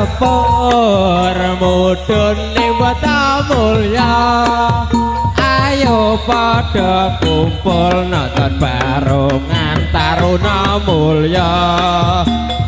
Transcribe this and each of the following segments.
sepur mudhun ning Bota Mulya. Ayo padha kumpul nonton barongan Taruna Mulya.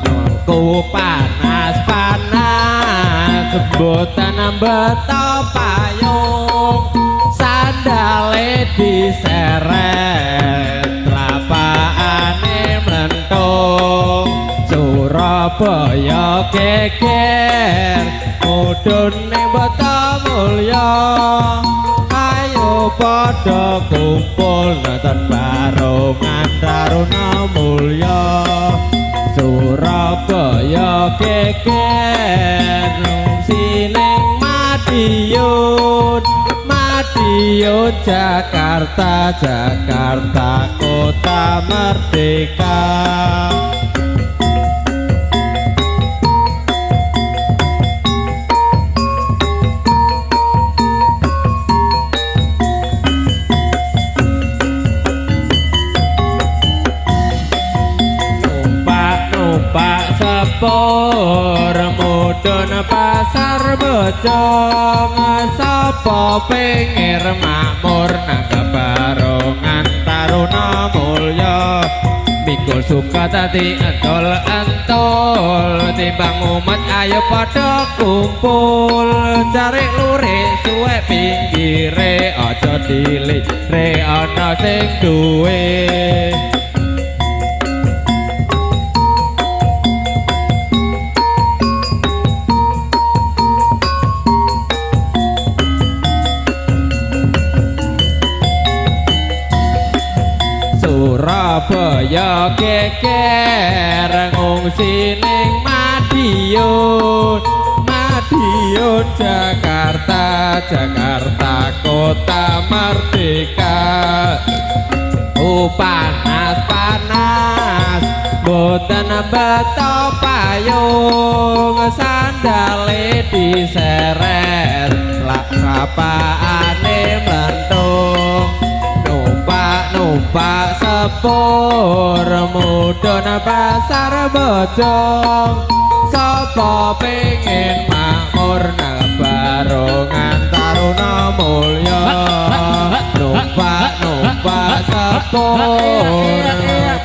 Mengku panas-panas mboten beto payung, sandale diseret tlapakane mlentung. Surabaya geger mudhun ning Bota Mulya. Ayo padha kumpul nonton barongan Taruna Mulya. Surabaya geger sining Madiun, Madiun Jakarta, Jakarta kota merdeka. Numpak sepur mudhun pasar Bojong, sapa pengin makmur nang barongan Taruna Mulya. Mikul suka dadi entol-entol timbang mumet ayo padha kumpul. Cari lurik suwe pinggire aja dilire ana sing duwe. Surabaya geger ngungsi ning Madiun, Madiun Jakarta, Jakarta kota merdeka. Oh panas-panas mboten beto payung, sandale diseret lak rapakane mlentung. Numpak sepur mudhun pasar Bojong, sapa pengin makmur nang barongan Taruna Mulya. Numpak sepur pasar Bojong,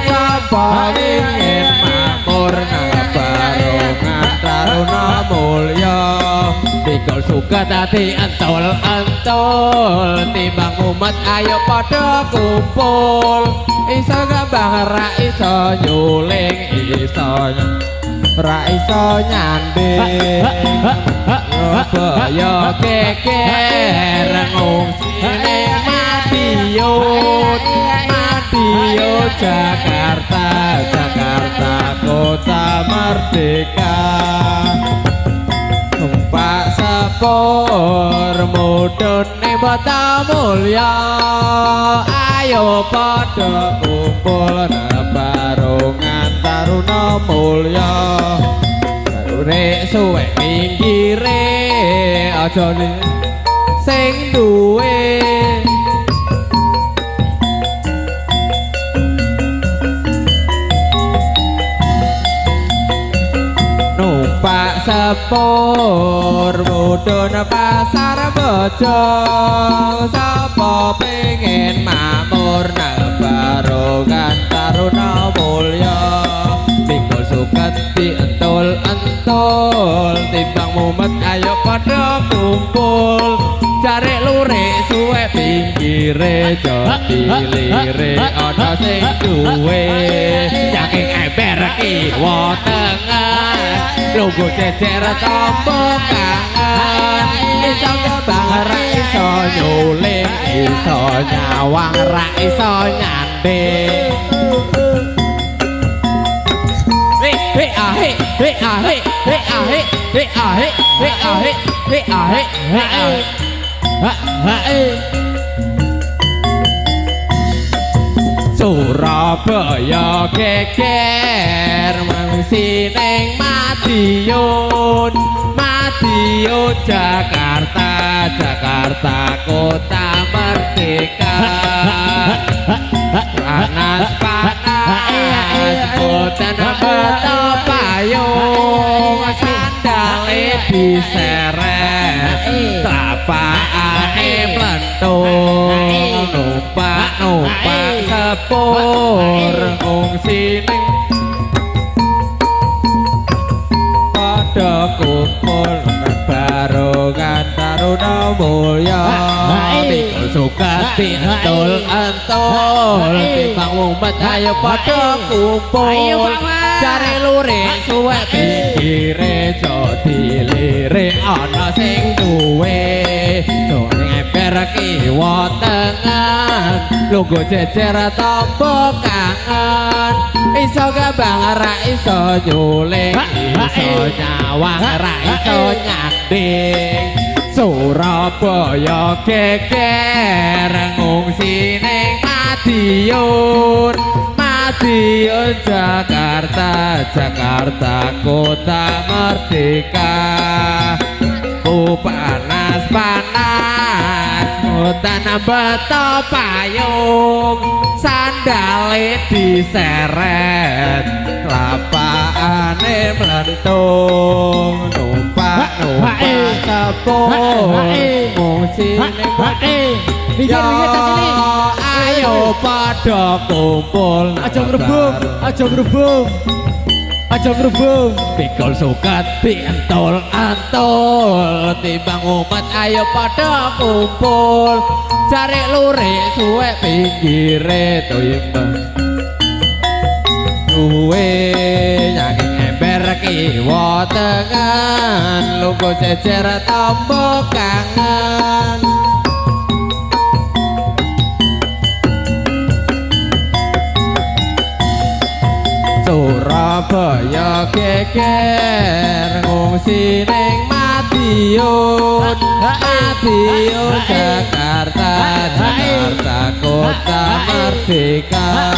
sapa pengin makmur nang barongan Taruna Mulya. Pikul suka dadi entol-entol timbang umat ayo padha kumpul. Iso gambang ra iso nyuling, iso ra iso nyanding. Surabaya geger ngungsi ning Madiun, Madiun Jakarta, Jakarta kota merdeka. Numpak sepur mudhun ning Bota Mulya. Ayo padha kumpul nang barongan Taruna Mulya. Lurik suwe pinggire aja sing duwe. Numpak sepur mudhun pasar Bojong, sapa pengin makmur nang barongan Taruna Mulya. Pikul suket dientul-entul timbang mumet ayo padha kumpul. Cari lurik suwe pinggire aja dilire ana sing duwe. Saking ember kiwa tengen lungguh jejer tombo kangen. Iso kembang ra iso nyuling, iso nyawang ra iso nyanding. He ah he, he ah he, he ah he, he ah he, he ah he, he ah he, he ah ha ha e. Surabaya geger mangsi ning Madiun, Madiun Jakarta, Jakarta kota merdeka. Panas panas Boten beto payung sandale diseret tlapakane mlentung numpak-numpak sepur ngungsi ning padha kumpul barongan taruna mulya pikul suket dientul-entul timbang mumet ayo padha kumpul cari lurik suwek pinggire aja dilirik ana sing duwe ning ember kiwa tengen lungguh jejer tombo kangen iso gambang ra iso nyuling iso nyawang ra iso nyanding Surabaya geger ngungsi ning Madiun Madiun Jakarta Jakarta kota merdeka ku panas-panas mutan beto payung sandale diseret tlapakane mlentung numpak-numpak sepur ngungsi ning ayo padha kumpul aja ngrubung aja ngrubung aja ngrubung pikul suket dientul-entul timbang umat ayo padha kumpul cari lurik suwek pinggire toyembah duwe nyaking ember kiwa tengen lungguh jejer tombo kangen Surabaya geger ngungsi ning Madiun Madiun Jakarta Jakarta kota merdeka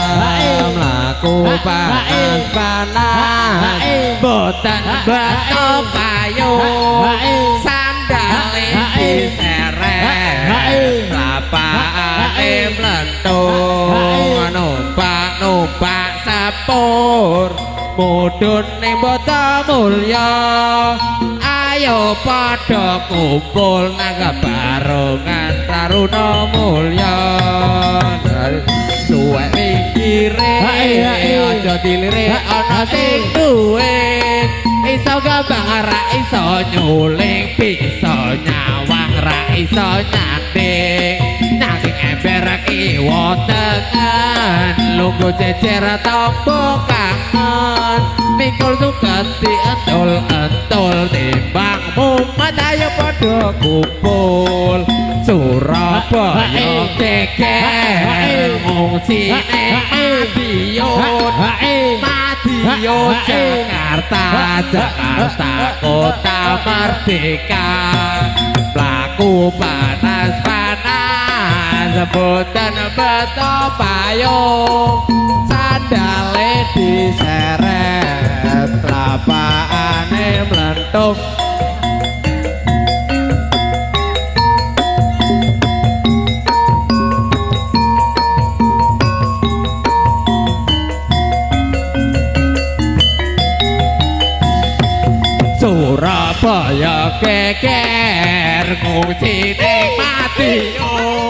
mlaku panas-panas boten beto payung sandale diseret tlapakane mlentung numpak-numpak sepur mudhun ning Bota Mulya ayo padha kumpul nang barongan taruna mulya suwek pinggire aja dilirik ana sing duwe iso gambang ra iso nyuling bisa nyawang ra iso nyanding nanging ember kiwa tengen lungguh jejer tombo kangen mikul suket dientul-entul timbang mumet ayo padha kumpul Surabaya geger ngungsi ning Madiun Madiun Jakarta Jakarta kota merdeka mlaku panas-panas boten beto payung sandale diseret tlapakane mlentung Surabaya geger ngungsi ning Madiun